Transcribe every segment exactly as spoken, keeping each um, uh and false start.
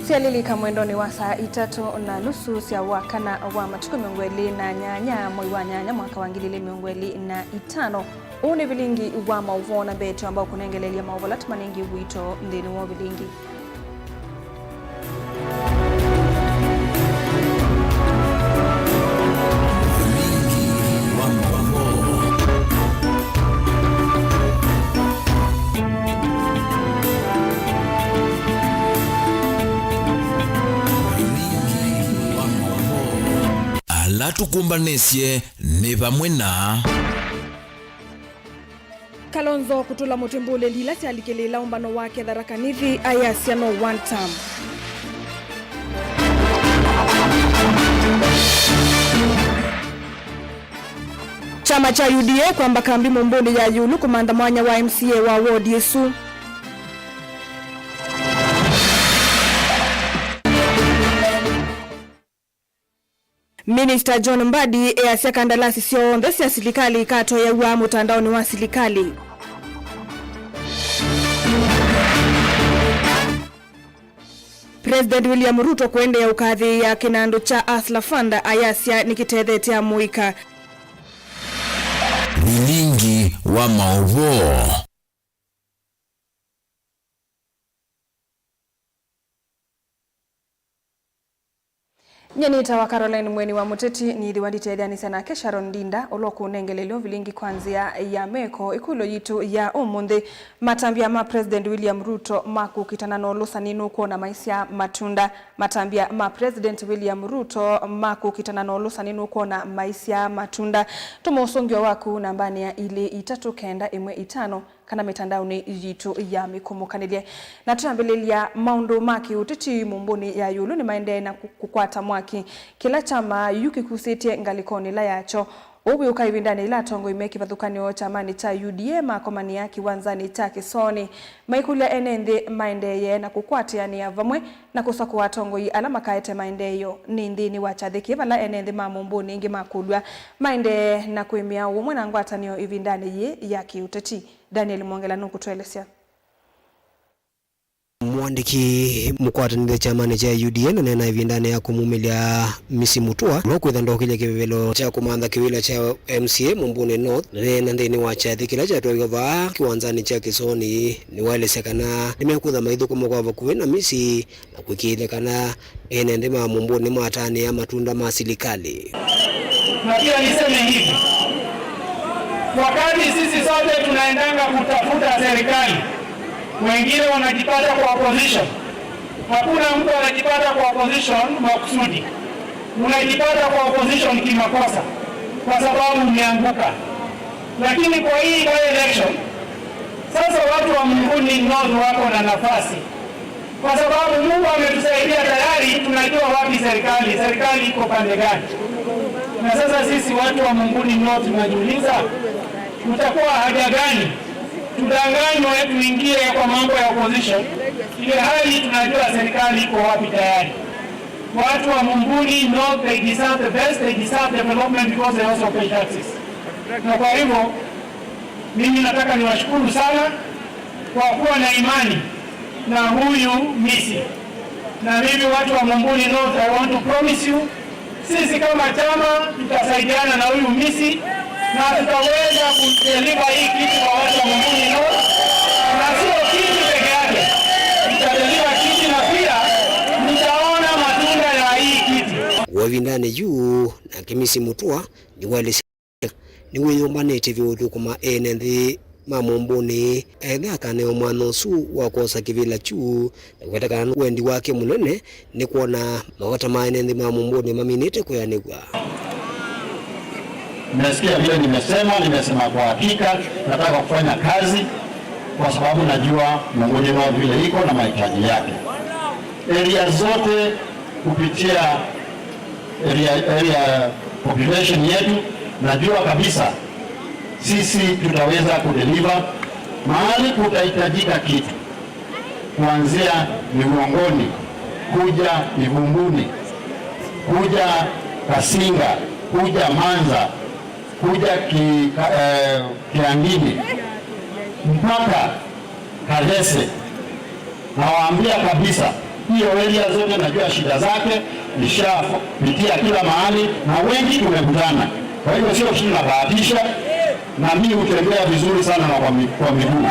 Syalilika mwendonĩ wa saa itatũ na nusu sya wakana wa matukũ mĩongo ĩlĩ na nyanya mwei wa nyanya mwaka wa ngili ilĩ mĩongo ĩlĩ na itano. Ũũ nĩ vilingi wa maũvoo na mbee twamba kũnengelelya maũvoo ala tũmanengie wito nthĩnĩ wa vilingi. Ala tũkũmbanĩsye nĩ vamwe na Kalonzo kũtũla mũtĩ mbũlĩli ila syalikĩlĩĩla ũmbano wake Tharaka Nithi, ayasya no one term. Kyama kya U D A kwamba kambi Mũmbũnĩ ya ĩũlũ kũmantha mwanya wa M C A wa ward ĩsu. Minista John Mbadi easya kandalasi syonthe sya silikalĩ ikatoeaw'a mũtandaonĩ wa silikalĩ. President William Ruto kũendeea ũkathĩĩa kĩnandũ kya Hustler Fund, ayasya nĩkĩtethete amũika. Vilingi wa maũvoo. Nyie nĩtawa Caroline Mweni wa Mũteti, nĩthĩwa nditetheanĩsya nake Sharon Ndinda, ũla ũkũnengelelya vilingi kwa nzĩa ya meko. Ĩkũlyo yitũ ya ũmũnthĩ: Matambya ma President William Ruto ma kũkitana na ũlũsani nũkwona maisya matunda. Matambya ma President William Ruto ma kũkitana na ũlũsani nũkwona maisya matunda. Tũma ũsũngĩo waku nambanĩ ya ilĩ itatũ kenda ĩmwe itano kana mĩtandaonĩ yitũ ya mĩkũmũkanĩlye. Na twĩambĩlĩlya maũndũ ma kĩũteti, Mũmbũnĩ ya ĩũlũ nĩmaendee na kũ-, kũkwata mwaki, kĩla kyama yu kĩkusĩtye ngalĩkonĩ ĩla yakyo. Ũu wĩũka ĩvindanĩ yĩla atongoi me kĩvathũkany'o kyamanĩ kya U D A makomanĩa kĩwanzanĩ kya Kĩsooni, maikũlya ene nthĩ maendeeye na kũkwatĩanĩa vamwe na kũsakũa atongoi ala makaete maendeeo nĩ nthĩnĩ wa kyathĩ kĩĩ, vala ene nthĩ ma Mũmbũnĩ ĩngĩ makũlw'a maendee na kũĩmĩa ũmwe na ngwatanĩo ĩvindanĩ yĩĩ ya kĩũteti. Daniel Mwongela nũkũtũelesya. Mũandĩki mũkwatanĩthya kyamanĩ kya U D A naneena ĩvindanĩ ya kũmumĩlya Misi Mutua, ũla ũkwĩtha ndokĩlye kĩvevelo kya kũmantha kĩwĩla kya M C A Mũmbũnĩ North, naneena nthĩnĩ wa kyathĩ kĩla kyatwaĩwe vaa kĩwanzanĩ kya Kĩsooni, nĩwaelesya kana nĩmekwĩtha maithũkũma kwa vakuvĩ na Misi na kũĩkĩĩthya kana ene nthĩ ma Mũmbũnĩ nĩmatanĩa matunda ma silikalĩ. Na pia niseme hivi, wakati sisi sote tunaendanga kutafuta serikali, wengine wanajipata kwa opposition. Hakuna mtu anajipata kwa opposition makusudi. Unajipata kwa opposition kimakosa kwa sababu umeanguka. Lakini kwa hii by-election, sasa watu wa Mũmbũnĩ North wako na nafasi. Kwa sababu Mungu ametusaidia tayari, tunajua wapi serikali, serikali iko pande gani. Na sasa sisi watu wa Mũmbũnĩ North tunajiuliza, kutakuwa haja gani tudanganywe tuingie kwa mambo ya opposition, ile hali tunajua serikali iko wapi tayari. Watu wa Mũmbũnĩ North, they deserve the best, they deserve development because they also pay taxes. Na kwa hivyo, mimi nataka niwashukuru sana kwa kuwa na imani na huyu Misi. Na mimi, watu wa Mũmbũnĩ North, I want to promise you, sisi kama chama tutasaidiana na huyu Misi na tutaweza kudeliver hii kitu kwa watu wa Mũmbũnĩ North. Na sio kitu peke yake, tutadeliver kiti na pia mtaona matunda ya hii kiti. Kwa ĩvindanĩ yu, nake Misi Mutua nĩwaelesya nĩwĩyũmbanĩtye vyũ ũthũkũma ene nthĩ ma Mũmbũnĩ, etha akaneo mwanya ũsu wa kwosa kĩvĩla kyu, na kũweta kana wendi wake mũnene nĩ kwona mavata ma ene nthĩ ma Mũmbũnĩ maminĩte kwĩanĩw'a. Mmesikia vile nimesema, nimesema kwa hakika nataka kufanya kazi kwa sababu najua Mũmbũnĩ North vile iko na mahitaji yake. Area zote kupitia area, area population yetu, najua kabisa sisi tutaweza kudeliver mahali kutahitajika kitu, kuanzia Migongoni, kuja Ivumbuni, kuja Kasinga, kuja Manza, kuja ki, ka, eh, Kiangini, mpaka Kalese. Nawaambia kabisa, Hiyo area zote najua shida zake, nishapitia kila mahali na wengi tumekutana. Kwa hivyo sio shida, nabahatisha, na mimi hutembea vizuri sana na kwa mi-, kwa miguu.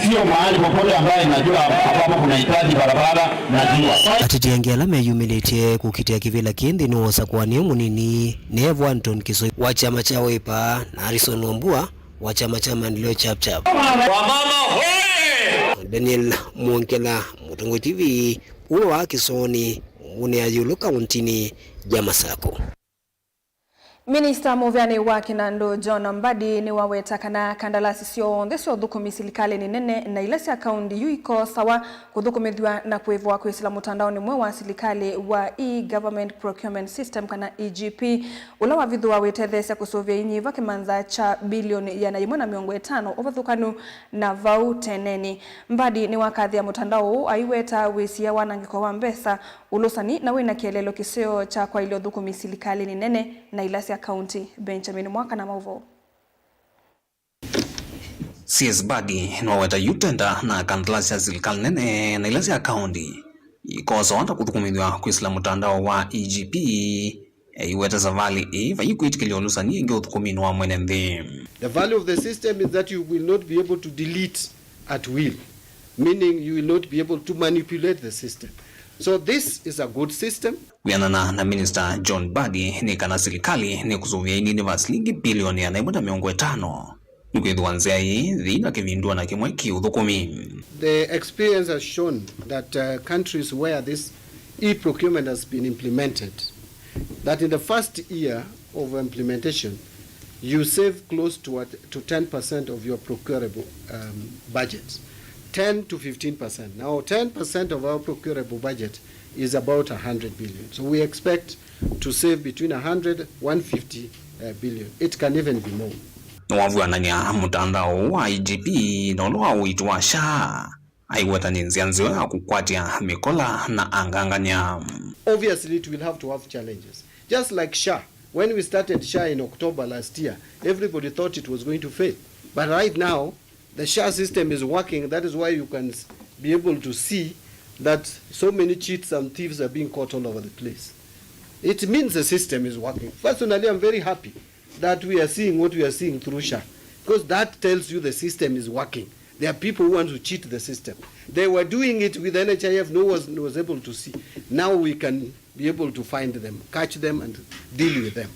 Sio mahali popote ambaye najua ambapo kunahitaji barabara, najua. Ateti angĩ ala meyumĩlĩtye kũkitĩa kĩvĩla kĩ nthĩnĩ wa ũsakũanĩo mũnini nĩ Evo Anton Kisoi wa kyama kya Wiper na Harrison Wambua wa kyama kya Maendeleo Chap Chap. Wamama hoye! Daniel Mwongela, Mũtongoi T V, kuma wa Kisoni, Mũnĩayũlũ, kauntinĩ ya Masakũ. Minista mũvĩanĩ wa kĩnandũ John Mbadi nĩwaweta kana kandalasi syonthe sya ũthũkũmi silikalĩnĩ nene na ila sya kaunti yu ikosawa kũthũkũmĩthw'a na kũĩvwa kwĩsĩla mũtandaonĩ mweũ wa silikalĩ wa e-Government Procurement System, kana E G P, ũla wavithũa wĩtetheesya kũsũvĩa inyiva kĩmanza kya bilioni ĩana yĩmwe na mĩongo ĩtano ũvathũkanu na vau tenenĩ. Mbadi nĩwakathĩa mũtandao ũũ aiweta wĩsia wanangĩko wa mbesa, ũlũsani na wĩna kĩeleelo kĩseo kya kwaĩlya ũthũkũmi silikalĩnĩ nene na ila sya kaunti. Benjamin Mwaka na maũvoo. C S Mbadi nĩwaweta yu tenda na kandalasi sya silikalĩ nene na ila sya kaunti ikosawa na kũthũkũmĩthw'a kwĩsĩla mũtandao wa E G P. Eiweta savalĩ ĩĩ vai kwĩtĩkĩlya ũlũsani ĩngĩ ũthũkũminĩ wa mwene nthĩ. The value of the system is that you will not be able to delete at will, meaning you will not be able to manipulate the system. So this is a good system. Kwĩanana na Minista John Mbadi, nĩ kana silikalĩ nĩkũsũvĩa inini va silingi bilioni ĩana yĩmwe na mĩongo ĩtano. Nĩkwĩthĩwa nzĩa ĩĩ yĩna kĩvindu ona kĩmwe kĩ ũthũkũmi. The experience has shown that, uh, countries where this e-procurement has been implemented, that in the first year of implementation, you save close to what, to ten percent of your procurable, um, budget. Ten to fifteen percent. Now, ten percent of our procurable budget is about a hundred billion. So we expect to save between a hundred, one fifty, uh, billion. It can even be more. Nĩwavw'anany'a mũtandao ũũ wa E G P na ũla wa ũiiti wa SHA, aiweta nĩ nzĩa nzeo ya kũkwatya mĩkola na angangany'a. Obviously, it will have to have challenges. Just like SHA, when we started SHA in October last year, everybody thought it was going to fail. But right now, the SHA system is working. That is why you can s-, be able to see that so many cheats and thieves are being caught all over the place. It means the system is working. Personally, I'm very happy that we are seeing what we are seeing through SHA, because that tells you the system is working. There are people who want to cheat the system. They were doing it with N H I F, no one was, was able to see. Now we can be able to find them, catch them, and deal with them.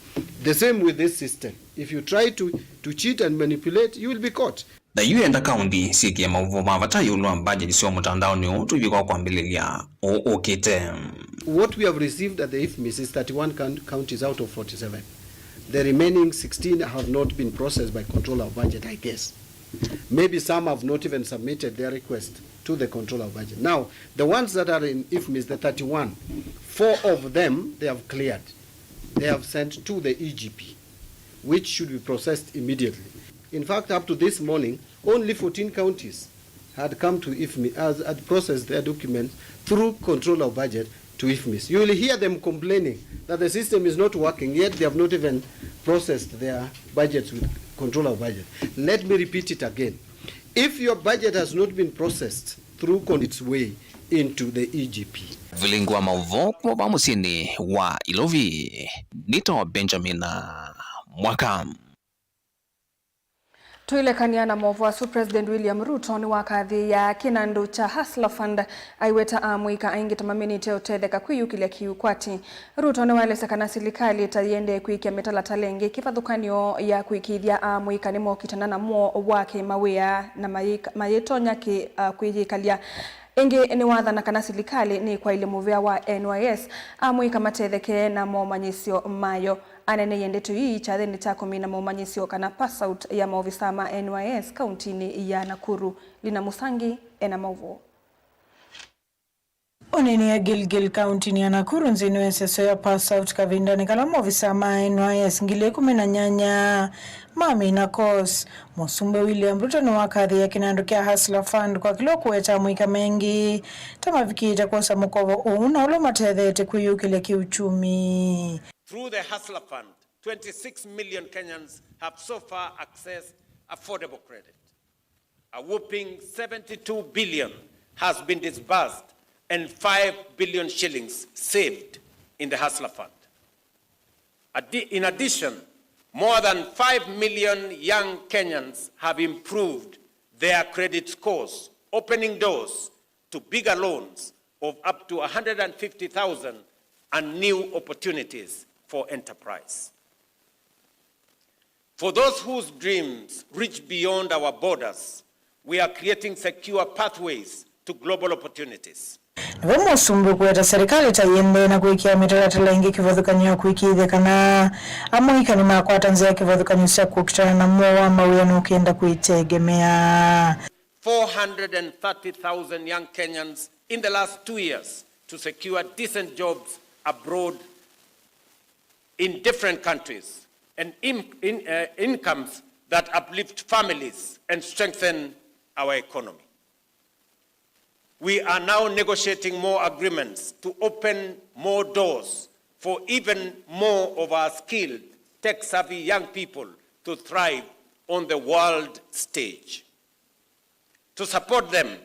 The same with this system. If you try to, to cheat and manipulate, you will be caught. Na yu enda kaunti syĩkĩe maũvoo ma vata ĩũlũ wa mbajeti sya mũtandaonĩ ũũ tũivika kwambĩlĩlya ũũ ũkĩte. What we have received at the IFMIS is thirty-one coun-, counties out of forty-seven. The remaining sixteen have not been processed by Controller of Budget, I guess. Maybe some have not even submitted their request to the Controller of Budget. Now, the ones that are in IFMIS, the thirty-one, four of them they have cleared. They have sent to the E G P, which should be processed immediately. In fact, up to this morning, only fourteen counties had come to IFMIS, has, had processed their documents through Controller of Budget to IFMIS. You will hear them complaining that the system is not working, yet they have not even processed their budgets with Controller of Budget. Let me repeat it again. If your budget has not been processed through con-, its way into the E G P. Vilingi wa maũvoo kuma va mũsyĩnĩ wa Ilovi, nĩtawa Benjamin Mwaka. Tũilekany'a na maũvoo asu, President William Ruto nĩwakathĩĩa kĩnandũ kya Hustler Fund, aiweta amũika aingĩ ta maminĩte ũtetheka kwĩyũkĩlya kĩũkwati. Ruto nĩwaelesya kana silikalĩ ta yĩendee kwĩkĩa mĩtalatala ĩngĩ kĩvathũkany'o ya kũĩkĩĩthya amũika nĩmokitana na mũo wa kĩmawĩa na mayĩka-, mayĩtonya kĩ-, a, kwĩyĩkalya. Ĩngĩ nĩwathana kana silikalĩ nĩkwaĩlye mũvea wa N Y S amũika matetheke na momanyĩsyo mayo. Aneeneie ndeto ii kyathĩnĩ kya kũmina momanyĩsyo kana pass out ya maovisaa ma N Y S kauntinĩ ya Nakuru. Lina Musangi ena maũvoo. Ũneeneie Gilgil kauntinĩ ya Nakuru nthĩnĩ wa ĩseso ya pass out kavindanĩ kala maovisaa ma N Y S ngili ĩkũmi na nyanya mamina course. Mũsumbĩ William Ruto nĩwakathĩĩa kĩnandũ kya Hustler Fund kwa kĩla ũkũweta amũika maingĩ ta mavikĩte kwosa mũkovo ũũ na ũla ũmatetheete kwĩyũkĩlya kĩuchumi. Through the Hustler Fund, twenty-six million Kenyans have so far accessed affordable credit. A whopping seventy-two billion has been disbursed and five billion shillings saved in the Hustler Fund. Addi- In addition, more than five million young Kenyans have improved their credit scores, opening doors to bigger loans of up to one hundred fifty thousand and new opportunities for enterprise. For those whose dreams reach beyond our borders, we are creating secure pathways to global opportunities. Nĩvo mũsumbĩ ũkũweta serikali ta yĩendee na kwĩkĩa mĩtalatala ĩngĩ kĩvathũkany'o ya kũĩkĩĩthya kana amũika nĩmakwata nzĩa kĩvathũkany'o sya kũkitana na mũo wa mawĩa nũkenda kwĩtegemea. Four hundred and thirty thousand young Kenyans in the last two years to secure decent jobs abroad in different countries and in, in, uh, incomes that uplift families and strengthen our economy. We are now negotiating more agreements to open more doors for even more of our skilled, tech-savvy young people to thrive on the world stage. To support them,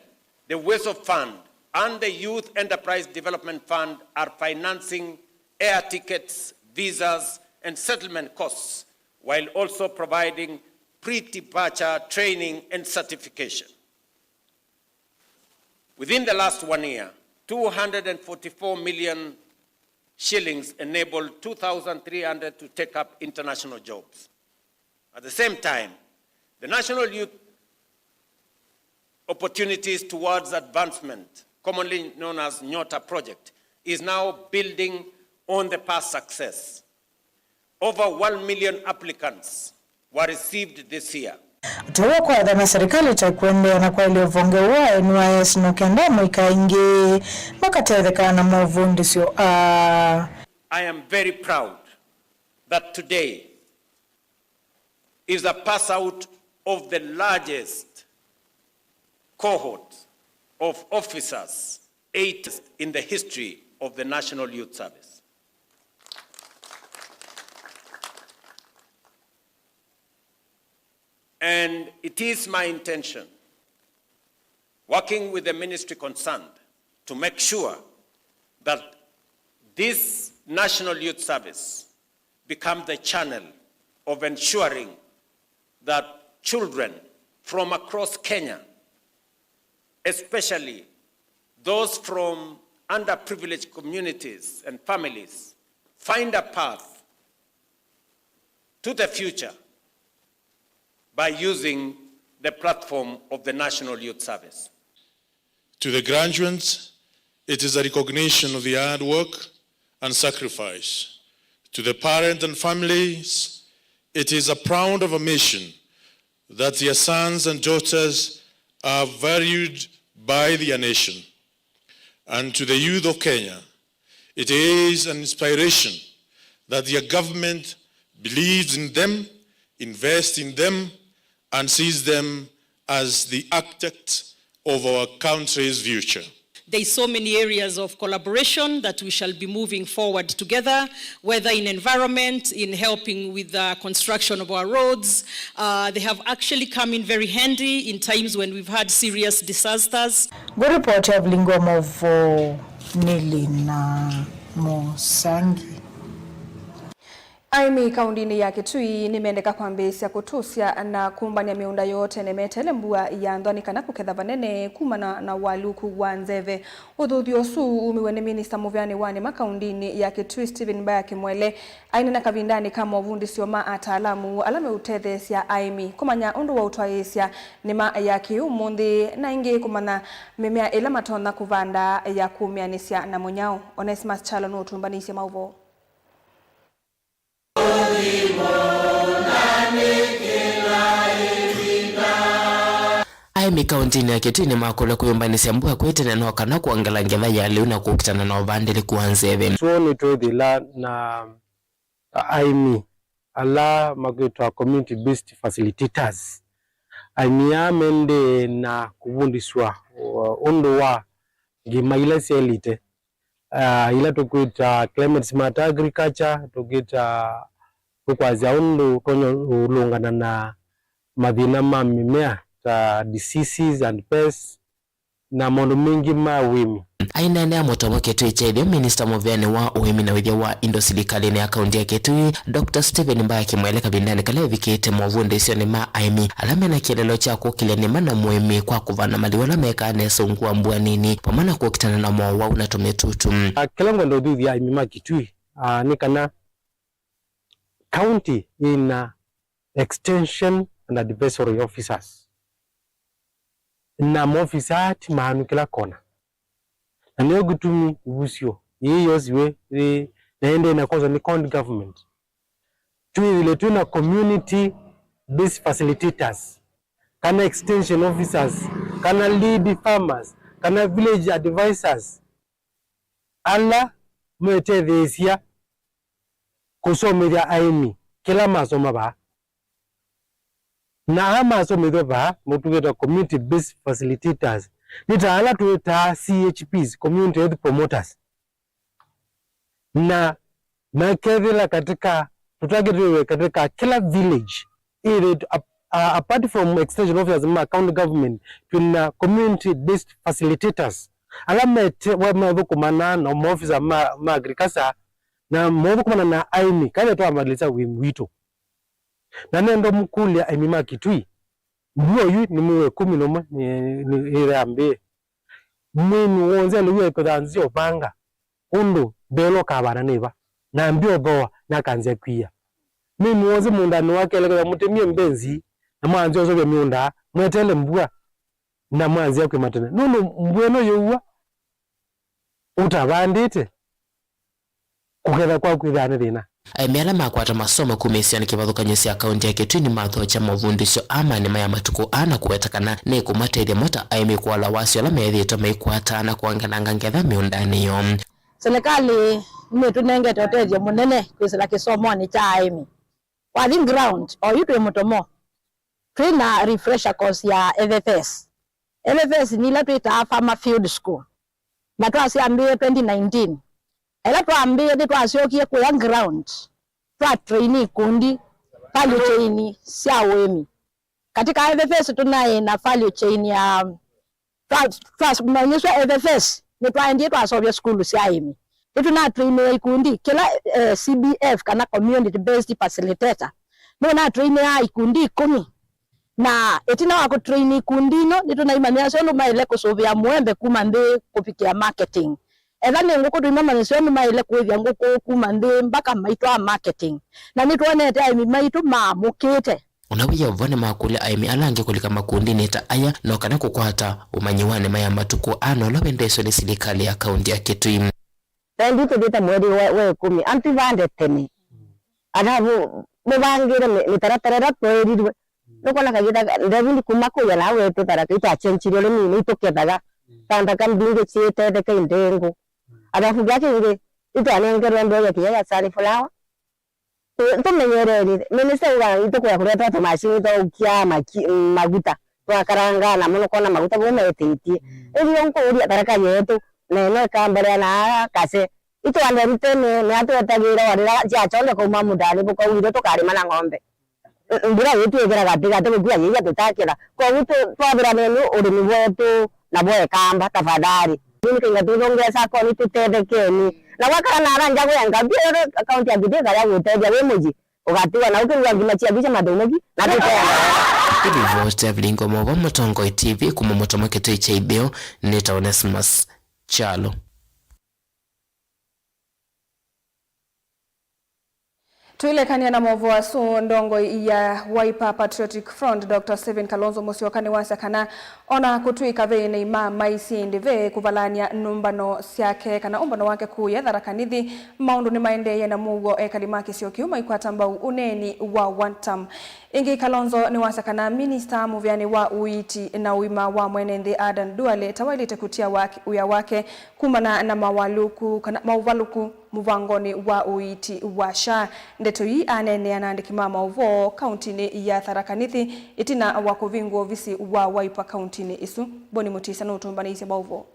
the WESO Fund and the Youth Enterprise Development Fund are financing air tickets, visas, and settlement costs, while also providing pre-departure training and certification. Within the last one year, two hundred and forty-four million shillings enabled two thousand three hundred to take up international jobs. At the same time, the National Youth Opportunities Towards Advancement, commonly known as Nyota Project, is now building on the past success. Over one million applicants were received this year. Ũtee wa kwathana serikali ta kũendeea na kwaĩlya ũvonge ũũ wa N Y S nũkenda amũika aingĩ makatetheka na movundĩsyo aa. I am very proud that today is a pass out of the largest cohort of officers, eight in the history of the National Youth Service. And it is my intention, working with the ministry concerned, to make sure that this National Youth Service become the channel of ensuring that children from across Kenya, especially those from underprivileged communities and families, find a path to the future by using the platform of the National Youth Service. To the graduates, it is a recognition of the hard work and sacrifice. To the parents and families, it is a proud of a mission that their sons and daughters are valued by their nation. And to the youth of Kenya, it is an inspiration that their government believes in them, invests in them, and sees them as the architects of our country's future. There is so many areas of collaboration that we shall be moving forward together, whether in environment, in helping with the construction of our roads. Uh, they have actually come in very handy in times when we've had serious disasters. Ngũripoti ya Vilingi wa Maũvoo nĩ Lina Mũsangi. Aĩmi kaũndĩnĩ ya Kitui nĩmendeka kwambĩĩsya kũtũsya na kũmbany'a mĩũnda yoo tene meteele mbua ya nthwa nĩ kana kũketha vanene kumana na ũalyũku wa nzeve. Ũthũthyo ũsu wumiw'e nĩ minista mũvĩanĩ wa nĩma kaũndĩnĩ ya Kitui, Stephen Mbaya Kimwele, aineena kavindanĩ ka movundĩsyo ma ataalamu ala meũtetheesya aĩmi kũmanya ũndũ wa ũtwaĩĩsya nĩma ya kĩ-ũmũnthĩ, na ĩngĩ kũmanya mĩmea ĩla matonya kũvanda ya kũmĩanĩsya na mũnyao. Onesimus Kyalo nũũtũmbanĩisye maũvoo. Aĩmi kaũntĩnĩ ya Kitui nĩmakũlw'a kwĩyũmbanĩsya mbua kwĩ tene no kana kwongela ngetha ya lĩu na kũkitana na ũvandĩlĩku wa nzeve. So nĩtwĩthĩla na aĩmi ala makwĩtwa community based facilitators. Aĩmi aa mendee na kũvundĩsw'a, uh, ũndũ wa ngima ila syaĩlĩte, ah, ila tũkwĩta climate smart agriculture, tũkwĩta tũkwasya ũndũ ũtonya ũlũngana na mathĩna ma mĩmea ta diseases and pests. na maũndũ maingĩ ma ũĩmi. Aineenea Mũtomo Kitui Kyaithyo, minista mũveanĩ wa ũĩmi na wĩthya wa indo silikalĩnĩ ya kaunti ya Kitui, Doctor Stephen Mbaya Kimwele kavindanĩ kala evikĩte movundĩsyonĩ ma aĩmi ala mena kĩeleelo kya kũkĩlya nĩma na mũĩmi kwa kũvanda maliu ala mekaa nesa ungu wa mbua nini, vamwe na kũkitana na mowau na tũmĩtutu. Na kĩla ngwenda ũthuthya aĩmi ma Kitui, ah, nĩ kana county ĩna extension and advisory officers. Na maofisa aa ti maanu kĩla kona. Na nĩyo kĩtumi ivusyo yĩĩ yosiwe yĩ, na ĩndĩ ĩnakwoswa nĩ county government. Twĩthĩle twĩna community based facilitators, kana extension officers, kana lead farmers, kana village advisors, ala metetheesya kũsomethya aĩmi kĩla masoma vaa. Na aa masomethw'a vaa, matw'ĩkĩte community based facilitators, nĩ ta ala twĩtaa C H Ps, community health promoters. Na makethĩla katika, tũtakĩtĩwe katika kila village, either, a-, a-, apart from extension officers ma county government, twĩna community based facilitators, ala mete-, wa-, mathũkũmanaa na maofisa ma, ma agriculture, na mathũkũmana na aĩmi, kana twambalĩsya wĩmi witũ. Na nenda mũkũlya aĩmi ma Kitui, mbua oyu nĩ mwei wa ĩkũmi na ũmwe nĩ, nĩ, nĩyambĩĩe. Mũĩmi w'onthe alĩw'a ĩkũthanzĩa ũvanga ũndũ mbee ũla ũkavanda nĩ va, na ambĩa ũthooa, na akanzĩa kwia. Mũĩmi w'onthe mũũndanĩ wake alekethwa mũtemie mbenzi, na mwanzĩa ũseũvya mĩũnda, mweteele mbua, na mwanzĩa kwĩma tene. Nũndũ mbua ĩno yĩũa ũtavandĩte, kũketha kwaku kwĩthĩawa nĩ thĩna. Aĩmi ala makwata masomo kuma isionĩ kĩvathũkany'o sya kaunti ya Kitui nĩmathokya mavundĩsyo aa ma nĩma ya matukũ aa na kũweta kana nĩkũmatethya mo ta aĩmi kũala wasyo ala methĩĩtwe maikwata na kũangelanga ngetha mĩũndanĩ yoo. Silikalĩ nĩtũnengete ũtethyo mũnene kwĩsĩla kĩsomonĩ kya aĩmi. Wathi ground, oyu twĩ Mũtomo, twĩ na refresher course ya F F S. F F S nĩ ila twĩtaa Farmer Field School. Na twasyambĩĩe twenty nineteen. Ĩla twambĩĩe, nĩtwasyokie kũya ground, twa train ikundi value chain sya ũĩmi. Katika F F S tũnaĩ na value chain ya, twa-, twamanyĩsw'a F F S, nĩtwaendie twaseũvya sukulu sya aĩmi. Nĩtũnatrainĩe ikundi, kĩla, eh, C B F kana community based facilitator nũnatrainĩaa ikundi ikũmi. Na ĩtina wa kũtrain ikundi ino, nĩtũnaimanyĩasya ũndũ maĩle kũsũvĩa mũembe kuma nthĩ kũvikĩa marketing. Etha nĩ ngũkũ, tũimamanyĩsya ũndũ maĩle kũĩthya ngũkũ kuma nthĩ mbaka maitwaa marketing. Na nĩtwonete aĩmi maitũ maamũkĩte. O na wĩ o vo, nĩmakũlya aĩmi ala angĩ kũlika makundinĩ ta aya no kana kũkwata ũmanyi wa nĩma ya matukũ aa na ũla wendeesw'e nĩ silikalĩ ya kaunti ya Kitui. Vendi tũthĩte mweri wa, wa ĩkũmi, antũ ivande tene. Alafu mũvangĩre mĩ-, mĩtaratara ĩla tweerirwe. Nũkona kagĩta David kuma kũya na wetũ Tharaka, itwachenjirwe ũrĩmi, nĩitũkethaga. Tandaka mbingĩ syĩtetheka indengũ. Alafu kya kĩngĩ, itwanengerwe mbeo ya kinya ya sunflower. Tũ-, tũmenyereri, minista uga itũkwĩa kũleta tũmashini twa ũkya maki-, maguta, twakaranga namo nũkona maguta vau metĩtye. Ĩthio nkũũlya Tharaka yetu, na ĩno ĩkambolea na aa kase. Itũandeni tene, nĩatwetagĩĩra o rĩla syakyonde kũuma mũndanĩ, vũkau ithyĩ tũkalĩma na ng'ombe. Mbura yĩtwĩkĩra katĩkatĩ kũkua yĩia tũtakĩla. Kwoou tũ-, twavĩlaneni ũlĩmi wetu na vwa ĩkamba, tafadhali. Nĩnĩkainga tũthongea sakoni tũtethekeni. Na wakala na ala nja kũya ngambi, ĩyo kaunti ya Kitui ĩkaya gũtethya wĩ mũyi, ũkatiwa na ũkĩlua ngima syaku sya mathũmũki, na tũtenda. Ĩlivoti ya vilingo mova Mũtongoi T V kuma Mũtomo Kitui kya Itheo, nĩ ta Onesmus Kyalo. Tũilekany'a na maũvoo asu, ndongoi ya Wiper Patriotic Front, Doctor Stephen Kalonzo Musyoka, nĩwasya kana ona kũtw'ĩka ve ĩnei ma maisye ĩndĩ ve kũvalany'a nũmbano syake kana ũmbano wake kũya Tharaka Nithi, maũndũ nĩmaendeeye na mũuo ekali ma kĩsio kĩu maikwata mbau ũneeni wa one term. Ĩngĩ, Kalonzo nĩwasya kana minista mũvĩanĩ wa ũiiti na ũima wa mwene nthĩ Adan Duale tawaĩlĩte kũtia wak-, wĩa wake kumana na mawalũku kana maũvalũku mũvangonĩ wa ũiiti wa SHA. Ndeto ii aneenea na andĩki ma maũvoo kauntinĩ ya Tharaka Nithi ĩtina wa kũvingũa ovisi wa Wiper kauntinĩ ĩsu. Boni Mutisa nũtũmbanĩisye maũvoo.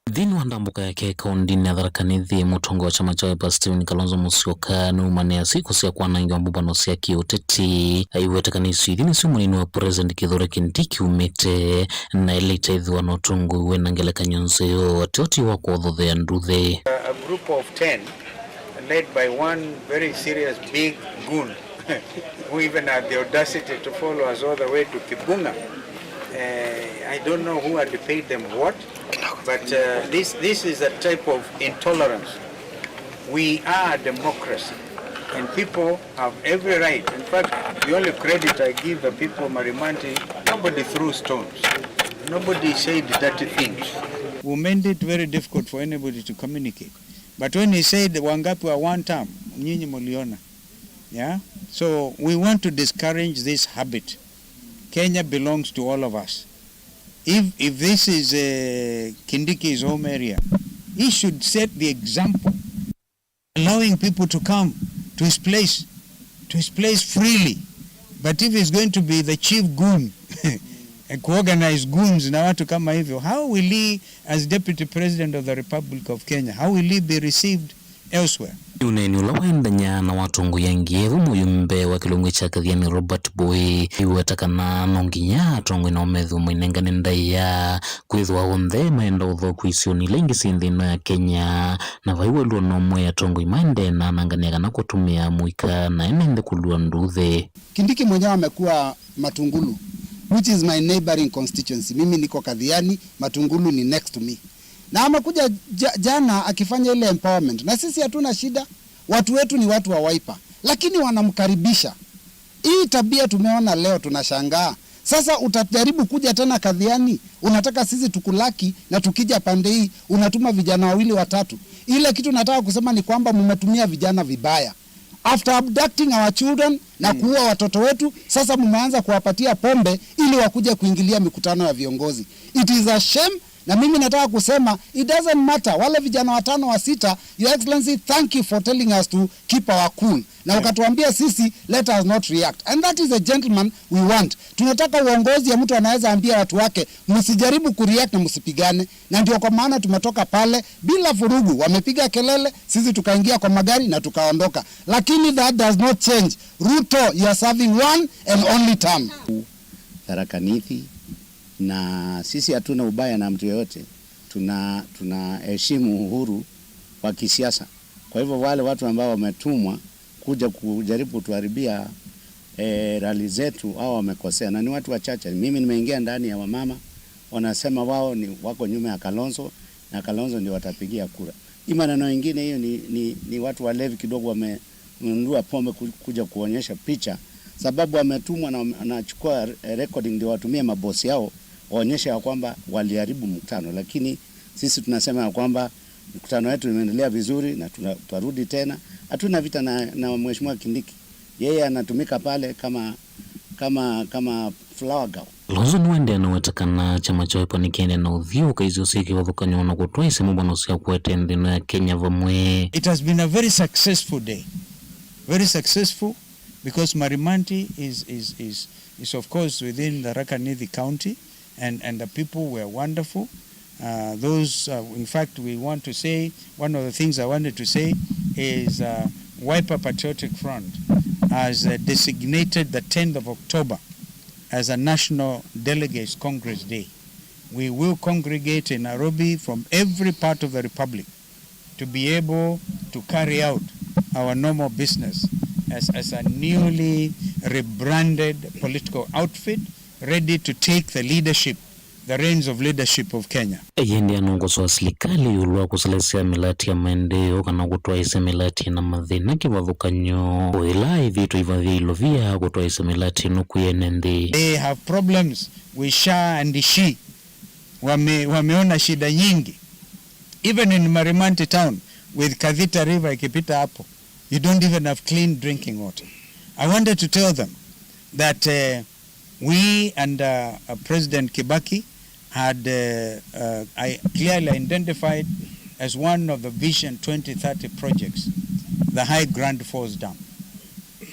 Nthĩnĩ wa ndambũka yake kaũndĩnĩ ya Tharaka Nithi, mũtongoi wa kyama kya Wiper Stephen Kalonzo Musyoka nĩumanĩasya ĩko sya kwanangĩwa mbũmbano sya kĩũteti. Aiweta kana isu ithi nĩsyo mũnini wa President Kithure Kindiki umĩte, na ĩla itaĩthĩwa na ũtongoi wĩ na ngelekany'o nzeo, atĩ ũti wa kũthothea nduthi. A group of ten led by one very serious big goon who even had the audacity to follow us all the way to Kibunga. Uh, I don't know who had paid them what, but uh, this, this is a type of intolerance. We are a democracy, and people have every right. In fact, the only credit I give the people of Marimanti, nobody threw stones. Nobody said dirty things. We made it very difficult for anybody to communicate. But when he said, "Wangapi wa one term?" Nyinyi muliona. Yeah? So we want to discourage this habit. Kenya belongs to all of us. If, if this is, uh, Kindiki's home area, he should set the example, allowing people to come to his place, to his place freely. But if he's going to be the chief goon and organize goons na watu kama hivyo, how will he, as Deputy President of the Republic of Kenya, how will he be received elsewhere? Ũneeni ũla waendany'a na watongoi angĩ, vu mũyumbe wa kĩlungu kya Kathiani Robert Boi aiweta kana no nginya atongoi nao methĩwe mainengane ndaĩa, kwĩthĩwa onthe maenda ũthokwa isionĩ ila ingĩ syĩ nthĩ ĩno ya Kenya, na vai wĩlũo no mwe atongoi maendee na anangane kana kũtũmĩa mũika na ene nthĩ kũlua nduthi. Kindiki mwenyewe amekuwa Matungulu, which is my neighboring constituency. Mimi niko Kathiani, Matungulu ni next to me. Na amekuja ja-, jana akifanya ile empowerment. Na sisi hatuna shida. Watu wetu ni watu wa Wiper. Lakini wanamkaribisha. Hii tabia tumeona leo, tunashangaa. Sasa utajaribu kuja tena Kathiani, unataka sisi tukulaki, na tukija pande hii, unatuma vijana wawili watatu. Ile kitu nataka kusema ni kwamba mmetumia vijana vibaya. After abducting our children na kuua watoto wetu, sasa mmeanza kuwapatia pombe ili wakuje kuingilia mikutano ya viongozi. It is a shame, na mimi nataka kusema, it doesn't matter, wale vijana watano wa sita, Your Excellency, thank you for telling us to keep our cool. Na ukatuambia sisi, let us not react. And that is a gentleman we want. Tunataka uongozi ya mtu anaweza ambia watu wake, "Msijaribu kureact na msipigane." Na ndio kwa maana tumetoka pale bila vurugu, wamepiga kelele, sisi tukaingia kwa magari na tukaondoka. Lakini that does not change. Ruto, you are serving one and only term. Tharaka Nithi, na sisi hatuna ubaya na mtu yoyote. Tuna, tunaheshimu uhuru wa kisiasa. Kwa hivyo wale watu ambao wametumwa kuja kujaribu kutuharibia, eh, rali zetu, hao wamekosea, na ni watu wachache. Mimi nimeingia ndani ya wamama, wanasema wao ni wako nyuma ya Kalonzo na Kalonzo ndio watapigia kura. Hii maneno ingine hiyo ni, ni, ni watu walevi kidogo wamenunua pombe ku-, kuja kuonyesha picha, sababu wametumwa na wame-, wanachukua re-, recording ndio watumie mabosi yao waonyeshe ya kwamba waliharibu mkutano, lakini sisi tunasema ya kwamba mkutano wetu imeendelea vizuri na tuna-, tutarudi tena. Hatuna vita na, na Mheshimiwa Kindiki. Yeye anatumika pale kama, kama, kama flower girl. Kalonzo nĩwaendee na weta kana kyama kya Wiper nĩkĩendee na ũthyũũka isio syĩ kĩvathũkany'o na kũtwaĩsya mbũmbano sya kũete nthĩ ĩno ya Kenya vamwe. It has been a very successful day. Very successful because Marimanti is, is, is, is of course within the Tharaka Nithi County. And, and the people were wonderful. Uh, those, uh, in fact, we want to say, one of the things I wanted to say is, uh, Wiper Patriotic Front has, uh, designated the tenth of October as a National Delegates Congress Day. We will congregate in Nairobi from every part of the Republic to be able to carry out our normal business as, as a newly rebranded political outfit ready to take the leadership, the reins of leadership of Kenya. Ĩendee na ũkosoa silikalĩ ĩũlũ wa kũselesya mĩlatĩ ya maendeeo kana kũtwaĩsya mĩlatĩ na mathĩna kĩvathũkany'o, o ĩla ĩthĩĩtwe ĩvathĩe ilovia kũtwaĩsya mĩlatĩ ĩno kwĩ ene nthĩ. They have problems with SHA and SHI. Wame-, wameona shida nyingi. Even in Marimanti town, with Kathita River ikipita hapo, you don't even have clean drinking water. I wanted to tell them that, uh, we and, uh, uh, President Kibaki had, uh, uh, I clearly identified as one of the Vision twenty thirty projects, the High Grand Falls Dam.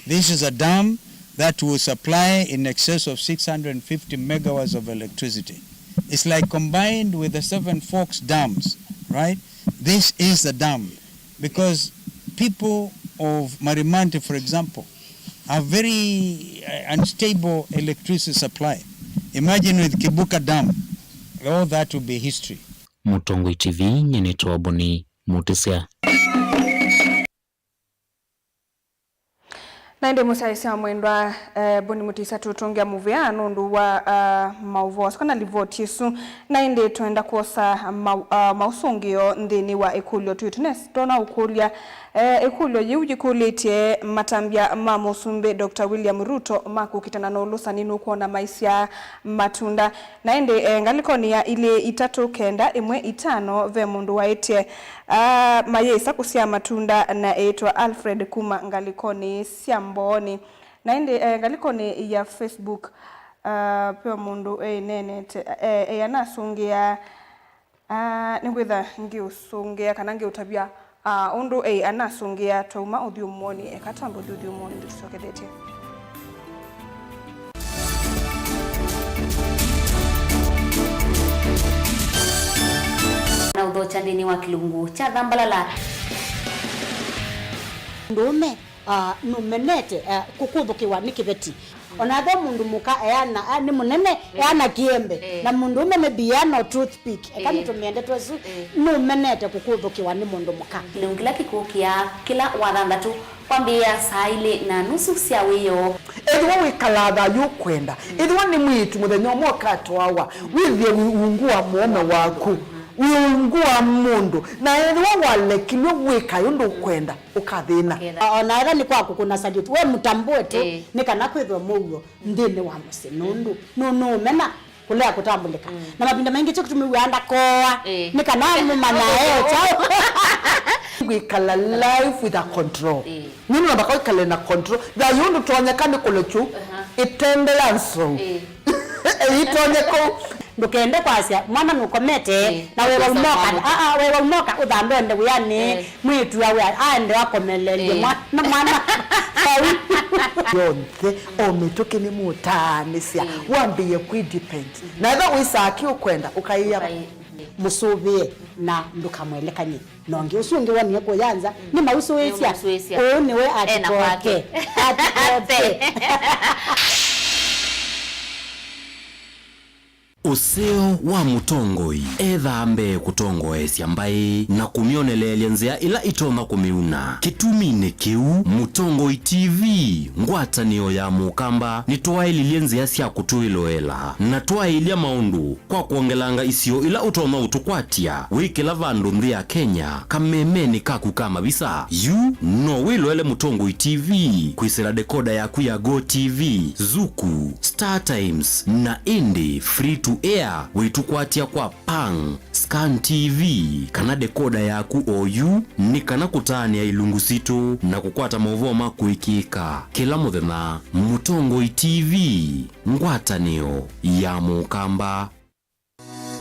This is a dam that will supply in excess of six hundred fifty megawatts of electricity. It's like combined with the Seven Forks dams, right? This is the dam because people of Marimanti, for example, have very uh, unstable electricity supply. Imagine with Kibuka Dam, all that will be history. Mũtongoi T V, nyie nĩtawa Boni Mũtĩsya. Na ĩndĩ mũsyaĩĩsya mwendwa, eh, Boni Mũtĩsya tũtũngĩa mũvea nũndũ wa, ah, maũvoo asu kana livoti ĩsu. Na ĩndĩ twenda kwosa mau-, ah, maũsũngĩo nthĩnĩ wa ĩkũlyo twĩ tũnesi. Tona ũkũlya, eh, ĩkũlyo yĩu yĩkũlĩtye matambya ma Mũsumbĩ Doctor William Ruto ma kũkitana na ũlũsani nũkwona maisya matunda. Na ĩndĩ, eh, ngalĩkonĩ ya ilĩ itatũ kenda ĩmwe itano ve mũndũ waĩtye, ah, mayĩsa kũsyaa matunda na ĩtwa Alfred kuma ngalĩkonĩ sya Mbooni. Na ĩndĩ, eh, ngalĩkonĩ ya Facebook, ah, ve mũndũ ĩneenete, eh, eh, anasũngĩa, ah, nĩngwĩtha ngĩũsũngĩa kana ngĩũtavya, ah, ũndũ, eh, anasũngĩa twauma ũthyũmũonĩ, eka twambe ũthi ũthyũmũonĩ nĩtũsyokethetye. Na ũthokya nthĩnĩ wa kĩlungu kya Thambalala. Mũndũũme, ah, nũmenete, ah, kũkũthũkĩwa nĩ kĩveti. O na ethĩwa mũndũ mũka eana, ah, nĩ mũnene, eh, eana kĩembe, eh, na mũndũũme maybe eana o toothpick, eka, eh, nĩtũmĩe ndeto ĩsu, eh, nũmenete kũkũthũkĩwa nĩ mũndũ mũka. Kĩlungu kĩla kĩkũkĩa kĩla wathanthatũ kwambĩĩa saa ilĩ na nusu sya wĩoo. Ethĩwa wĩkalaa thayũ ũkwenda, ethĩwa nĩ mwĩĩtu mũthenya ũmwe ũkatwawa, wĩthĩe wĩ ungu wa mũũme waku, wĩ ungu wa mũndũ, na ethĩwa walekilw'e wĩkae ũndũ ũkwenda, ũkathĩna. Ũkethĩa. O na ethĩwa nĩ kwa kũkũna salute, we mũtambũe tu, ĩĩ, nĩ kana kwĩthwe mũuo nthĩnĩ wa mũsyĩ, nũndũ nũ-, nũũmena kũlea kũtambũlĩka. Mm. Na mavinda maingĩ kyo kĩtumi wĩaa ndakoa, ĩĩ, nĩ kana mũmanya e kyaũ. Kwĩkala life with a control. Ĩĩ. Nũndũ namba kwĩkala na control. Thayũ ũndũ tonyeka nĩ kũlekyu, aha, ĩtende ya nzou. Ĩĩ. Ĩitonye kũu. Ndũkende kwasya mwana nũkomete, ĩĩ, na wewa ũmũka, aa, wewa ũmũka ũthambe ũende wĩanĩ, ĩĩ, mwĩĩtu awe aende akomelelye, ĩĩ, mwa-, na mwana vau. Yonthe, o mĩtũkĩ nĩmũtaanĩsya, ĩĩ, wambĩĩe kwĩ depend. Na ethĩwa wĩsaa kĩ ũkwenda, ũkaĩa. Ũkaĩ-, mũsũvĩe na ndũkamwelekany'e. Na ũngĩ ũsu ũngĩ wonie kũya nza, mm, nĩmausũĩsya. Nĩmausũĩsya. Ũũ nĩwe ena kwake. Atikoke. Atikoke. Ũseo wa mũtongoi ethaa mbee kũtongoesya mbaĩ na kũmyoneleelya nzĩa ila itonya kũmĩuna. Kĩtuminĩ kĩu, Mũtongoi T V, ngwatanĩo ya Mũkamba, nĩtwaĩlilye nzĩa sya kũtwĩloela na twaĩlya maũndũ kwa kwongelanga isio ila ũtonya ũtũkwatya wĩ kĩla vandũ nthĩ ya Kenya, kamemenĩ kaku ka mavisa. Yu no wĩloele Mũtongoi T V kwĩsĩla dekoda yaku ya Go T V, Zuku, Star Times, na ĩndĩ free to air wĩtũkwatya kwa Pang, Scan T V, kana dekoda yaku oyu, nĩ kana kũtaanĩa ilungu sitũ na kũkwata maũvoo ma kũĩkĩĩka kĩla mũthenya. Mũtongoi T V, ngwatanĩo ya Mũkamba.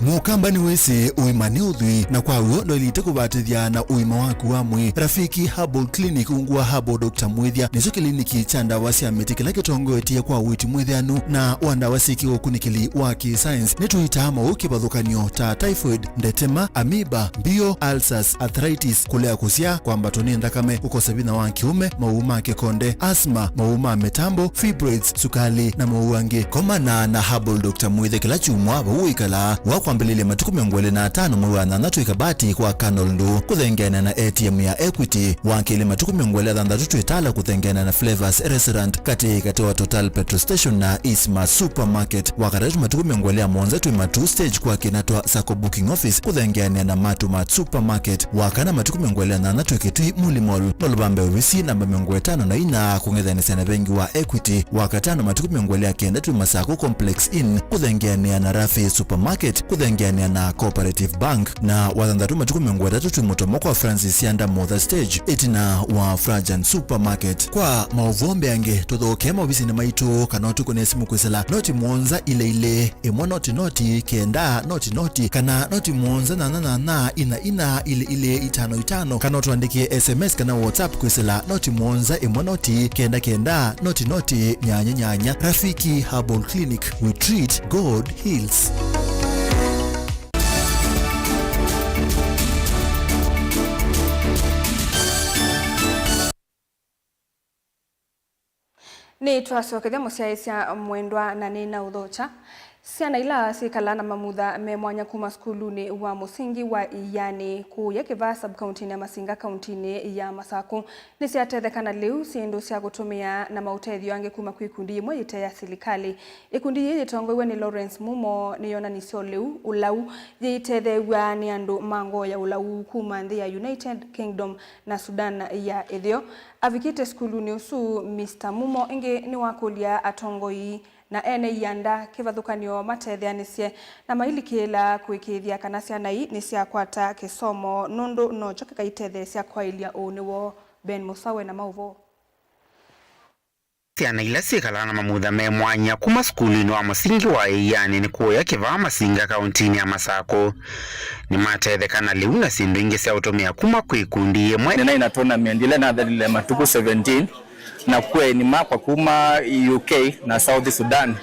Mũkamba nĩwĩsĩ ũima nĩ ũthwii, na kwa w'o ndwaĩlĩte kũvatĩthya na ũima waku wa mwĩĩ. Rafiki Herbal Clinic ungu wa Herbal Doctor Mwĩthya nĩkyo kĩliniki kya ndawa sya mĩtĩ kĩla kĩtongoetye kwa ũiiti mwĩthĩanu na wa ndawa syĩ kĩũkunĩkĩli wa kĩ-science. Nĩtũitaa maũũ kĩvathũkany'o ta typhoid, ndetema, amoeba, mbio, ulcers, arthritis, kũlea kũsyaa, kwambatwa nĩ nthakame, kũkosa vinya wa kĩũme, maũũ ma kĩkonde, asthma, maũũ ma mĩtambo, fibroids, sukali, na maũũ angĩ. Komana na Herbal Doctor Mwĩthya kĩla kyumwa vau ũikalaa, wa kwambĩlĩlya matukũ mĩongo ĩlĩ na atano mwei wa thanthatũ Ikabati kwa Colonel Ndũ, kũthengeana na A T M ya Equity, wa kelĩ matukũ mĩongo ĩlĩ na thanthatũ Twĩtala kũthengeana na Flavors Restaurant, katĩ katĩ wa Total Petrol Station na Isma Supermarket, wa katatũ matukũ mĩongo ĩlĩ na mũonza twĩ Matuu Stage kwa kĩna twa Sacco Booking Office kũthengeanĩa na Matumart Supermarket, wa kana matukũ mĩongo ĩlĩ na nyanya twĩ Kitui Muli Mall, no lũvambe ovisi namba mĩongo ĩtano na inya kũng'ethanĩsya na vengi wa Equity, wa katano matukũ mĩongo ĩlĩ na kenda twĩ Masako Complex Inn kũthengeanĩa na Rafi Supermarket kũthengeanĩa na Cooperative Bank, na wa thanthatũ matukũ mĩongo ĩtatũ twĩ Mũtomo kwa Francis Sianda Motha Stage ĩtina wa Frajan Supermarket. Kwa maũvoo mbeange, tũthokee maovisinĩ maitũ kana ũtũkũne simũ kwĩsĩla noti mũonza ilĩ ilĩ, ĩmwe noti noti, kenda noti noti, kana noti mũonza nyanya nyanya, ina ina, ilĩ ilĩ, itano itano, kana ũtũandĩkĩe S M S kana WhatsApp kwĩsĩla noti mũonza ĩmwe noti, kenda kenda, noti noti, nyanya nyanya. Rafiki Herbal Clinic, we treat, God heals. Nĩtwasokethya mũsyaĩĩsya mwendwa na nĩnaũthokya. Syana ila syĩkalaa na mamutha me mwanya kuma sukulunĩ wa mũsingi wa Ianĩ kũũya Kĩvaa sub-kauntinĩ ya Masinga kauntinĩ ya Masakũ nĩsyatetheka na lĩu, syĩndũ sya kũtũmĩa na maũtethyo angĩ kuma kwĩ ikundi yĩmwe yĩte ya silikalĩ. Ĩkundi yĩĩ yĩtongoew'e nĩ Lawrence Mumo nĩyonanisye ũlau, ũlau yĩitetheew'a nĩ andũ ma ngoo ya ũlau kuma nthĩ ya United Kingdom na Sudan ya Ĩtheo. Avikĩte sukulunĩ ũsu, Mister Mumo ĩngĩ nĩwakũlya atongoi na ene ianda kĩvathũkany'o matetheanĩsye na mailikĩĩla kũĩkĩĩthya kana syana ii nĩsyakwata kĩsomo, nũndũ nokyo kĩkaitetheesya kwaĩlya ũnĩ woo. Ben Mũsawe na maũvoo. Syana ila syĩkalaa na mamutha me mwanya kuma sukulunĩ wa mũsingi wa Ĩianĩ nĩ kũũya Kĩvaa Masinga kauntinĩ ya Masakũ nĩmatetheka na lĩu na syĩndũ ingĩ sya ũtũmĩa kuma kwĩ ikundi yĩmwe. Nĩnaĩ na tournament ĩla nathelile matukũ seventeen, na kũ eni makwa kuma U K na South Sudan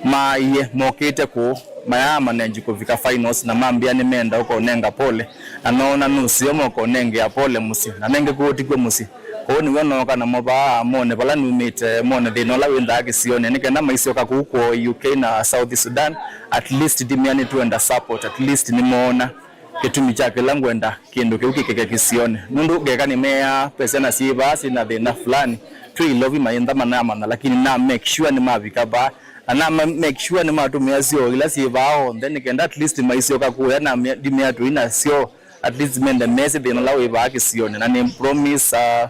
maaie mokĩte kũũ, mayaa manenji kũvika finals, na mambĩa nĩmenda ũkonenga pole, na noona nũseo mokonengea pole mũsyĩ, na nengĩ kũũ tikw'o mũsyĩ. Kwoou nĩw'o nooka namo vaa mone vala numĩte, mone thĩna ũla wĩnthaa kĩsionĩ, nĩ kenda maisyoka kũu kwoo U K na South Sudan, at least ndimea nĩtwenda support, at least nĩmoona kĩtumi kya kĩla ngwenda kĩndũ kĩu kĩkĩke kĩsionĩ. Nũndũ ngeka nĩmeaa ve syana syĩ vaa syĩ na thĩna fulani, twĩ Ilovi mayĩntha manamanya, lakini na make sure nĩmavika vaa, na na ma-, make sure nĩmatũmĩa syoo ila syĩ vaa onthe, nĩ kenda at least maisyoka kũya, na me-, ndimea tũi na syoo, at least mende mesĩ thĩna ũla wĩ vaa kĩsionĩ, na nĩ promise, uh,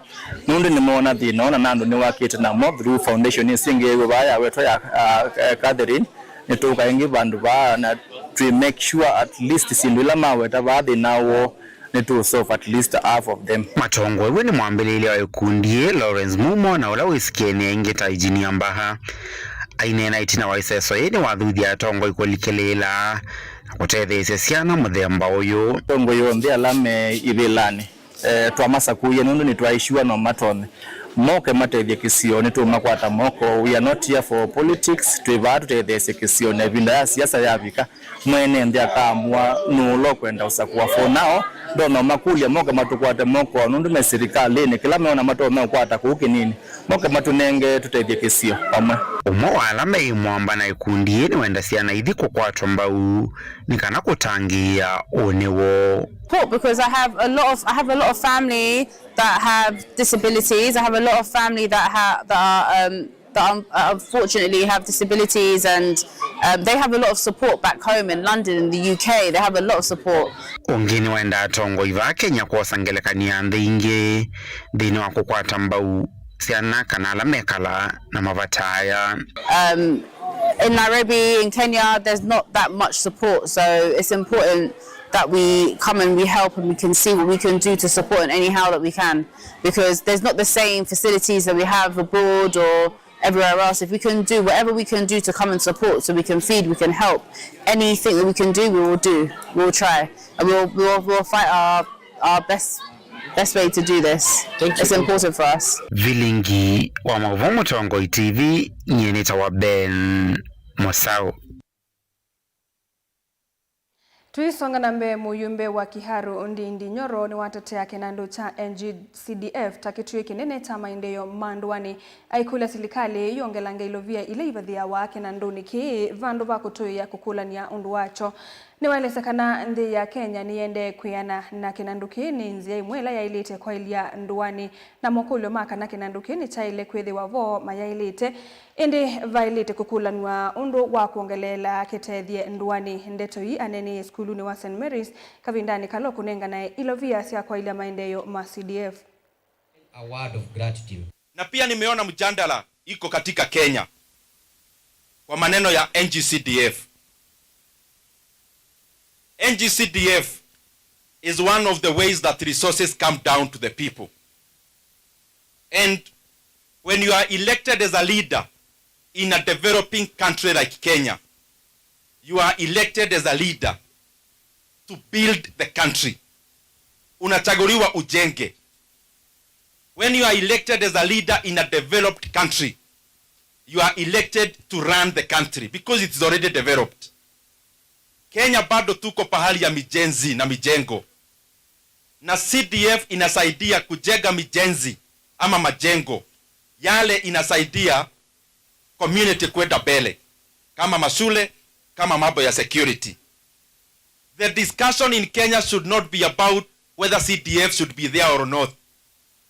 nũndũ nĩmoona thĩna ũna, na andũ nĩwakĩte namo through foundation ĩsu ĩngĩ yĩw'o vaa yawetwa ya, uh, Catherine, nĩtũũka ĩngĩ vandũ vaa na twĩ make sure at least syĩndũ ila maweta vaa thĩna woo nĩtũ solve at least half of them. Matongoew'e nĩ mwambĩlĩĩlya wa ĩkundi yĩĩ, Lawrence Mumo, na ũla wĩsĩkĩe nĩ aingĩ ta Eugenia Mbaha. Aineena ĩtina wa ĩseso yĩĩ nĩwathuthya atongoi kũlikĩlĩĩla na kũtetheesya syana mũthemba ũyũ. Atongoi onthe ala me ivĩlanĩ, eh, twamasakũie nũndũ nĩtwaĩ sure no matonye. Moke matethye kĩsio, nĩtũũmakwata moko. We are not here for politics, twĩ vaa tũtetheesye kĩsio, na ĩvinda ya siasa yavika, mwene nthĩ akaamua nũũ ũla ũkwenda ũsakũa. For now, ndonya ũmakũlya moke matũkwate moko, nũndũ me silikalĩnĩ, kĩla meona matonya ũkwata kũu kĩnini, moke matũnenge tũtethye kĩsio vamwe. Ũmwe wa ala meĩ mwamba na ĩkundi yĩĩ nĩwenda syana ithi kũkwatwa mbau nĩ kana kũtangĩĩa ũnĩ woo. Support because I have a lot of, I have a lot of family that have disabilities. I have a lot of family that ha-, that are, um, that un-, uh, unfortunately have disabilities, and, um, they have a lot of support back home in London, in the U K. They have a lot of support. Ũngĩ nĩwenda atongoi vaa Kenya kwosa ngelekany'o ya nthĩ ingĩ nthĩnĩ wa kũkwata mbau syana kana ala mekalaa na mavata aya. Um, in Nairobi, in Kenya, there's not that much support, so it's important that we come and we help and we can see what we can do to support in any how that we can, because there's not the same facilities that we have abroad or everywhere else. If we can do whatever we can do to come and support, so we can feed, we can help, anything that we can do, we will do. We will try. And we'll, we'll, we'll fight our, our best, best way to do this. Thank you. It's important for us. Vilingi wa Maũvoo Mũtongoi T V, nyie nĩtawa Ben Mũsaũ. Tũisonga na mbee, mũyumbe wa Kiharu Ndindi Nyoro nĩwatetea kĩnandũ kya N G C D F ta kĩtuĩ kĩnene kya maendeeo ma ndũanĩ, aikũlya silikalĩ yongelange ilovia ila ivathĩawa kĩnandũnĩ kĩĩ vandũ va kũtũĩa kũkũlany'a ũndũ wakyo. Nĩwaelesya kana nthĩ ya Kenya nĩyĩendee kwĩana na kĩnandũ kĩĩ nĩ nzĩa ĩmwe ĩla yaĩlĩte kwaĩlya ndũanĩ, na mokũlyo ma kana kĩnandũ kĩĩ nĩkyaĩle kwĩthĩwa vo mayaĩlĩte. Ĩndĩ vaĩlĩte kũkũlanw'a ũndũ wa kwongeleela kĩtethye ndũanĩ. Ndeto ii aneeneie sukulunĩ wa Saint Mary's kavindanĩ kala ũkũnenganae ilovia sya kwaĩlya maendeeo ma C D F. A word of gratitude. Na pia nimeona mjadala iko katika Kenya kwa maneno ya N G C D F. N G C D F is one of the ways that resources come down to the people. And when you are elected as a leader in a developing country like Kenya, you are elected as a leader to build the country. Unachaguliwa ujenge. When you are elected as a leader in a developed country, you are elected to run the country because it is already developed. Kenya bado tuko pahali ya mijenzi na mijengo. Na C D F inasaidia kujenga mijenzi ama majengo. Yale inasaidia community kwenda mbele, kama mashule, kama mambo ya security. The discussion in Kenya should not be about whether C D F should be there or not.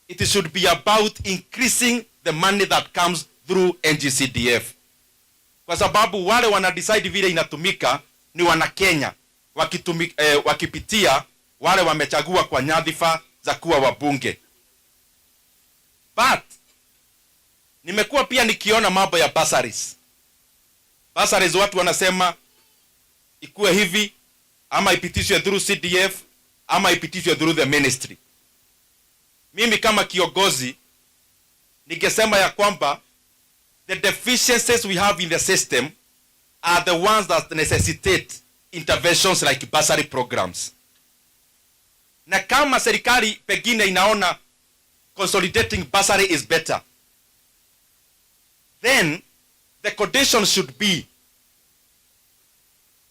It should be about increasing the money that comes through N G C D F. Kwa sababu wale wana decide vile inatumika ni wana Kenya, wakitumi-, eh, wakipitia wale wamechagua kwa nyadhifa za kuwa wabunge. But nimekuwa pia nikiona mambo ya bursaries. Bursaries, watu wanasema ikuwe hivi, ama ipitishwe through C D F, ama ipitishwe through the ministry. Mimi kama kiongozi, ningesema ya kwamba the deficiencies we have in the system are the ones that necessitate interventions like bursary programs. Na kama serikali pengine inaona consolidating bursary is better, then the condition should be,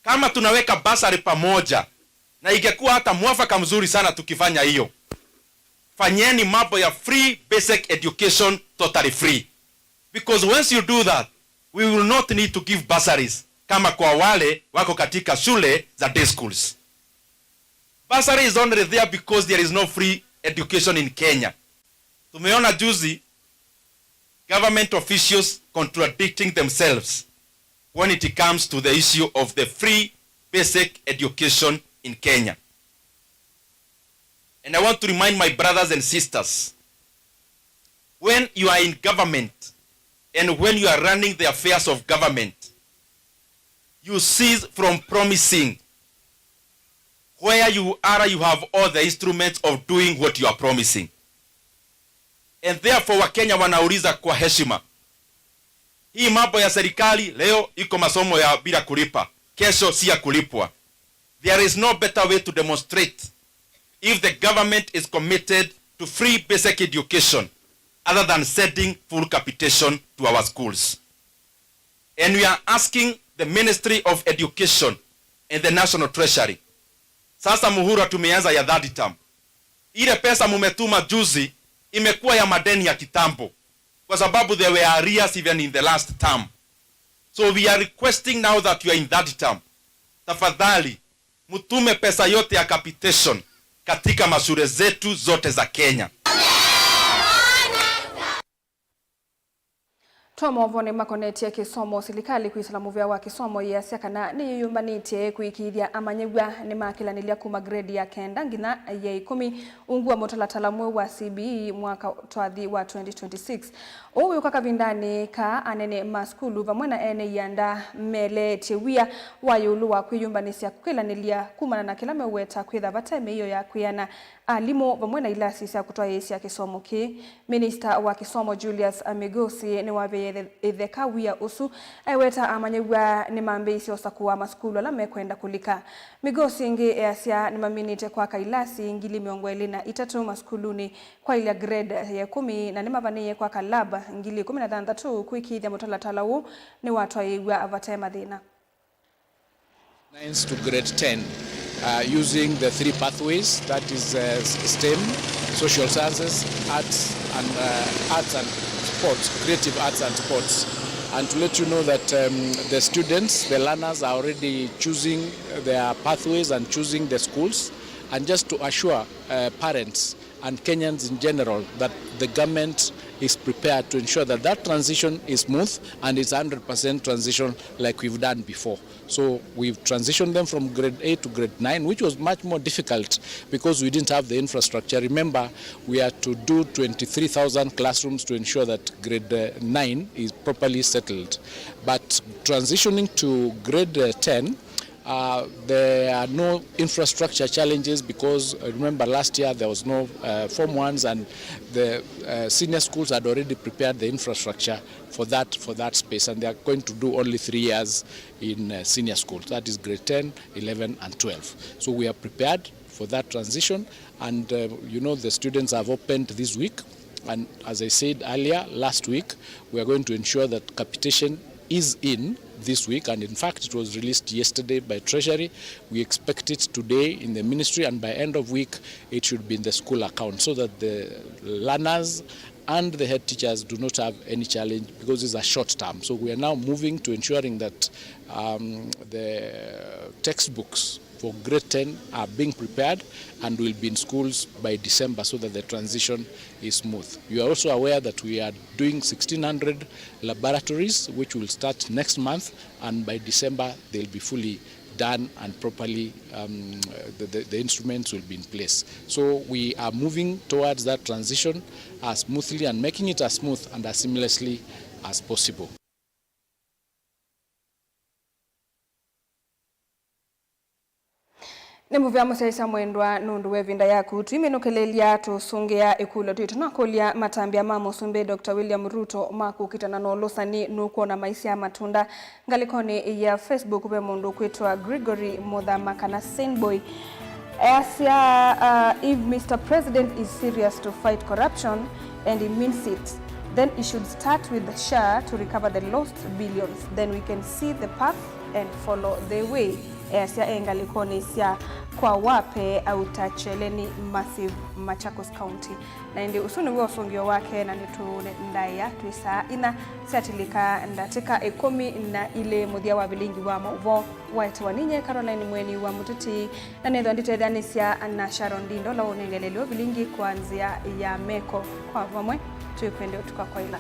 kama tunaweka bursary pamoja, na ingekuwa hata mwafaka mzuri sana tukifanya hiyo, fanyeni mambo ya free basic education totally free. Because once you do that, we will not need to give bursaries kama kwa wale wako katika shule za day schools. Bursary is only there because there is no free education in Kenya. Tumeona juzi government officials contradicting themselves when it comes to the issue of the free basic education in Kenya. And I want to remind my brothers and sisters, when you are in government and when you are running the affairs of government, you cease from promising where you are, you have all the instruments of doing what you are promising. And therefore, Wakenya wanauliza kwa heshima, hii mambo ya serikali leo iko masomo ya bila kulipa, kesho si ya kulipwa. There is no better way to demonstrate if the government is committed to free basic education other than sending full capitation to our schools. And we are asking the Ministry of Education and the National Treasury. Sasa muhula tumeanza ya third term. Ile pesa mumetuma juzi imekuwa ya madeni ya kitambo, kwa sababu there were arrears even in the last term. So we are requesting now that you are in third term, tafadhali mtume pesa yote ya capitation katika mashule zetu zote za Kenya. Twa movonĩ makonetye kĩsomo, silikalĩ kwĩsĩla mũvĩa wa kĩsomo yĩasya kana nĩyĩyũmbanĩtye kũĩkĩĩthya amanyĩw'a nĩmakĩlanĩlya kuma grade ya kenda nginya ya ĩkũmi ungu wa mũtalatala mweũ wa C B E mwaka twathi wa twenty twenty-six. Ũu wĩũka kavindanĩ kaa anene ma sukulu vamwe na ene ianda meleetye wia wa ĩũlũ wa kwĩyũmbanĩsya kũkĩlanĩlya kumana na kĩla meũweta kwĩtha vate mĩio ya kwĩana alimũ vamwe na ilasi sya kũtwaĩĩsya kĩsomo kĩĩ. Minista wa kĩsomo Julius Migosi nĩwaveie ĩthe-, ĩtheka wia ũsu, aiweta amanyĩw'a nĩmambĩĩisye ũsakũa masukulu ala mekwenda kũlika. Migosi ĩngĩ easya nĩmaminĩte kwaka ilasi ngili mĩongo ĩlĩ na itatũ masukulunĩ kwaĩlya grade ya ĩkũmi, na nĩmavanĩĩe kwaka lab ngili ĩkũmi na thanthatũ kũĩkĩĩthya mũtalatala ũũ nĩwatwaĩĩw'a vate mathĩna. Nines to grade ten, uh, using the three pathways, that is, uh, STEM, social sciences, arts, and, uh, arts and sports, creative arts and sports. And to let you know that, um, the students, the learners are already choosing their pathways and choosing the schools. And just to assure, uh, parents, and Kenyans in general that the government is prepared to ensure that that transition is smooth and it's a hundred percent transition like we've done before. So we've transitioned them from grade eight to grade nine, which was much more difficult because we didn't have the infrastructure. Remember, we had to do twenty-three thousand classrooms to ensure that grade, uh, nine is properly settled. But transitioning to grade, uh, ten, Uh, there are no infrastructure challenges because, uh, remember last year there was no, uh, form ones, and the, uh, senior schools had already prepared the infrastructure for that, for that space, and they are going to do only three years in, uh, senior schools, that is grade ten, eleven, and twelve. So we are prepared for that transition, and, uh, you know, the students have opened this week, and as I said earlier, last week, we are going to ensure that capitation is in this week, and in fact, it was released yesterday by Treasury. We expect it today in the ministry, and by end of week, it should be in the school account so that the learners And the head teachers do not have any challenge because it's a short term. So we are now moving to ensuring that um, the textbooks for grade ten are being prepared and will be in schools by December so that the transition is smooth. You are also aware that we are doing sixteen hundred laboratories, which will start next month, and by December they'll be fully done and properly, um, the, the, the instruments will be in place. So we are moving towards that transition as smoothly and making it as smooth and as seamlessly as possible. Nĩ mũvea mũsyaĩĩsya mwendwa nũndũ wa ĩvinda yaku. Tũiminũkĩlĩlya tũsũngĩa ĩkũlyo twitũ na kũlya matambya ma Mũsumbĩ Doctor William Ruto ma kũkitana na ũlũsani nũkwona maisya matunda. Ngalĩkonĩ ya Facebook ve mũndũ ũkwĩtwa Gregory Mũthama kana Saint Boy easya, uh, if Mister President is serious to fight corruption and he means it, then he should start with the SHA to recover the lost billions, then we can see the path and follow the way. Easya e ngalĩkonĩ sya kwa Wape Outer Cheleni Massive, Machakos County. Na ĩndĩ ũsu nĩw'o ũsũngĩo wake, na nĩtũũndaĩa twĩ saa inya syatilĩka ndatĩka ĩkũmi na ilĩ. Mũthya wa vilingi wa maũvoo waetewa ninyie Caroline Mweni wa Mũteti, na nĩthwa nditetheanĩsya na Sharon Ndindo ũla ũnengelelyo vilingi kwa nzĩa ya meko. Kwa vamwe, twĩkwende ũtukũ wa kwaĩla.